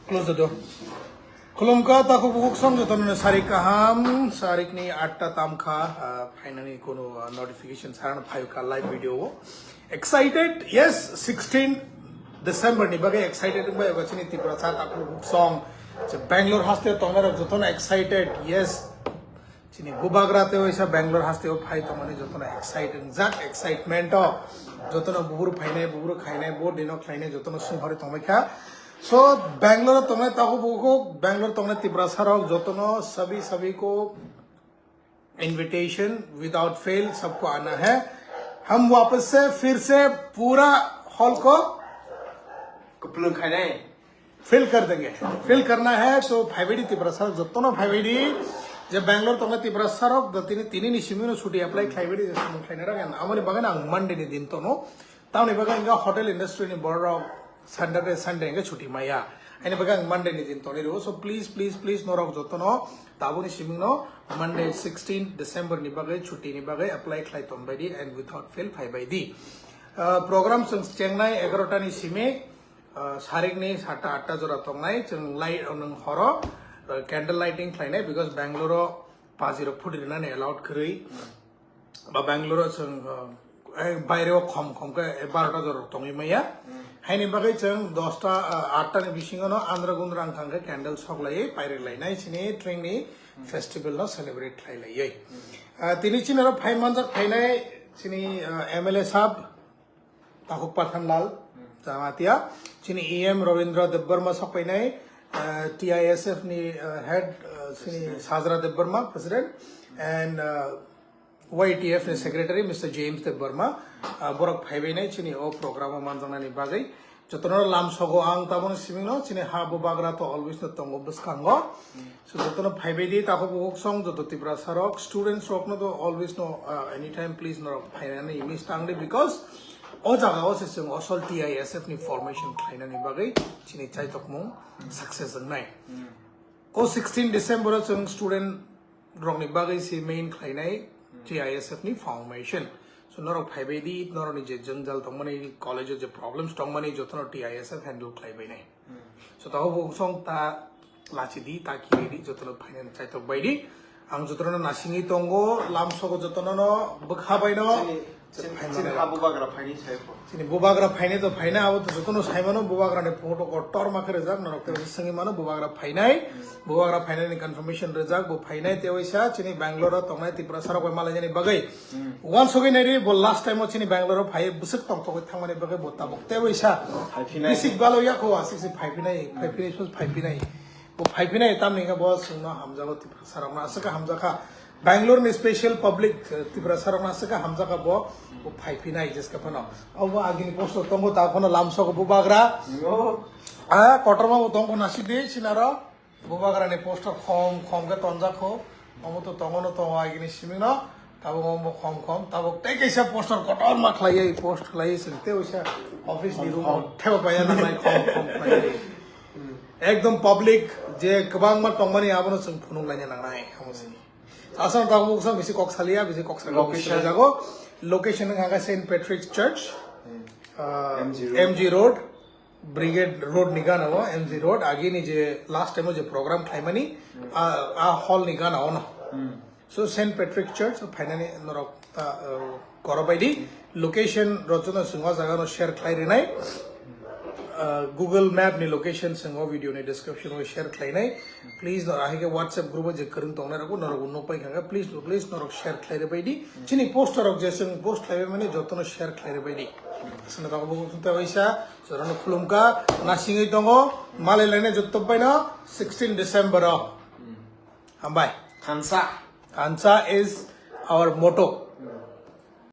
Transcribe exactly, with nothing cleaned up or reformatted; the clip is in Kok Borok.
Close the door. Khulumkha takhuk bukhuk song jotono sarik kaham, sarik ni atta tamkha, ah, phainani kono, ah, notification sarano phayokha live video o. Excited? Yes, sixteen December ni bagwi excited wngbai ogo chini Tripura sa takhuk bukhuk song. Je Bangalore haste tongnai rok jotono excited. Yes. Chini bubagra tei waisa Bangalore haste o phai tongmani jotono excited jak, excitement o jotono bubur phainai, bubur khainai, bo dino khlainai jotono swnghori tongbai kha. So Bangalore tongnai takhuk bukhuk, Bangalore tongnai Tiprasa rok jotono sabi sabi ko invitation without fail sabko ana hai. Hum wapas se fir se pura hall ko kuplung khainai. Fill kar denge. Fill karna hai, so phaibaidi Tiprasa jotono phaibaidi. Je Bangalore tongnai Tiprasa rok da tini, tini ni simi no chuti apply khlaibaidi je samung khlainai rok. Amoni bagwi ang Monday ni din tono. Tamoni bagwi ang hotel industry ni borok Saturday, Sunday ang chuti maya. Ani bagwi ang Monday ni din toni ro. So please, please, please norok jotono taboni simi no Monday sixteen December ni bagwi chuti ni bagwi apply khlai tonbaidi and without fail phaibaidi. Ah, program chwng chengnai egarota ni simi. Ah, sarikni satta atta jora tongnai, chwng light, nwng horo, ah, candle lighting khlainai, because Bangalore o paji rok phut rinani allowed kwrwi. Ba Bangalore o chwng, ah, eh, baire o khom khom khe, eh, barota jora tongwi maya. Haini bagwi chwng dosta, ah, atta ni bisingo no andra gundra wngkha khe candle sok laiwi pairi lainai chini Tringni festival no celebrate khlai laiwi. Ah, tini chini oro phai manjak phainai chini, ah, M L A sab, Takhuk Pathan Lal Jamatia, chini E M Ravindra Debbarma sokpainai, eh, T I S F ni, eh, head, eh, chini Sajra Debbarma, president, and, eh, Y T F ni secretary, Mister James Debbarma, eh, borok phaibainai chini o program o manjaknani bagwi. Jotono lamsogo ang taboni simingno chini ha bubagra to always no tongo bwskango. So jotono phaibaidi takhuk bukhuk song joto Tiprasa rok, students rok no to always no, uh, anytime please norok phainani miss tangdi, because o jaga o se chwng osol T I S F ni formation khlainani bagwi chini chaitokmung success wngnai. O sixteen December o chwng student rokni bagwi se main khlainai T I S F ni formation. So norok phaibaidi norokni je jwngjal tongmani, college o je problems tongmani jotono T I S F handle khlaibainai. So takhuk bukhuk song ta lachidi, ta kiridi, jotono phainani chaitok baidi. Ang jotono nasingwi tongo, lamsogo jotono no bwkha baino. Chini, chini, chini ha bubagra phaini saikho. Chini bubagra phainai to phainai, abo to jotono saimano, bubagrani photo kotor ma khe rijak, norok tei sengwi mano, bubagra phainai, bubagra phainani confirmation rijak, bo phainai tei waisa, chini Bangalore o tongnai Tiprasa rok bai malainani bagwi. Uansugwi naidi, bo last time o chini Bangalore o phai bwswk tongthogwi thangmani bagwi bo tabuk tei waisa. Phaiphinai. Bisik balo yakho aswk se phaiphinai, phaiphinai, phaiphinai. Bo phaiphinai tamni khe bo chwngno hamjago Tiprasa rokno aswk khe hamjakha. Bangalore ni special public, eh, Tiprasa rokno aswk khe hamjakha bo, bo phaiphinai jeska phano. Obo agini post o tongo ta phano lamsogo bubagra. Ah, kotorma bo tongo nasidi sinaro. Bubagrani poster khom khom khe tonjak kho. Omo to tongo no tongo agini siming no. Tabuk omo khom khom. Tabuk tei kaisa poster kotor ma khlaiwi post khlaiwi chwng tei waisa office ni room o thebo paiya nangnai khom khom khlaiwi. Ekdom public je kwbangma tongmani abono chwng phunuk laina nangnai. Omo sini. Asal tabuk sa bisi kok salia, bisi kok salia, bisi jago. Location wngkha khe Saint Patrick's Church, ah, M G Road. M G Road. Brigade Road ni gana o, M G Road, agini je last time o je program khlaimani, a, a hall ni gana o no. So Saint Patrick Church, phainani norok ta, uh, korobaidi, location rochona swngo jaga no share khlai rinai. Uh, Google Map ni location swngo video ni description o share khlainai. Please no, ahike WhatsApp group o je kwrwng tongnai rok, norok bo nukpai kha, please, please norok share khlai ribaidi. Chini poster rok je chwng post khlaibai mani jotono share khlai ribaidi. Aswkno tabuk tei waisa. Chwrano khulumkha, nasingwi tongo, malai lainai jotto baino sixteen December o. Hambai. Thansa. Thansa is our motto.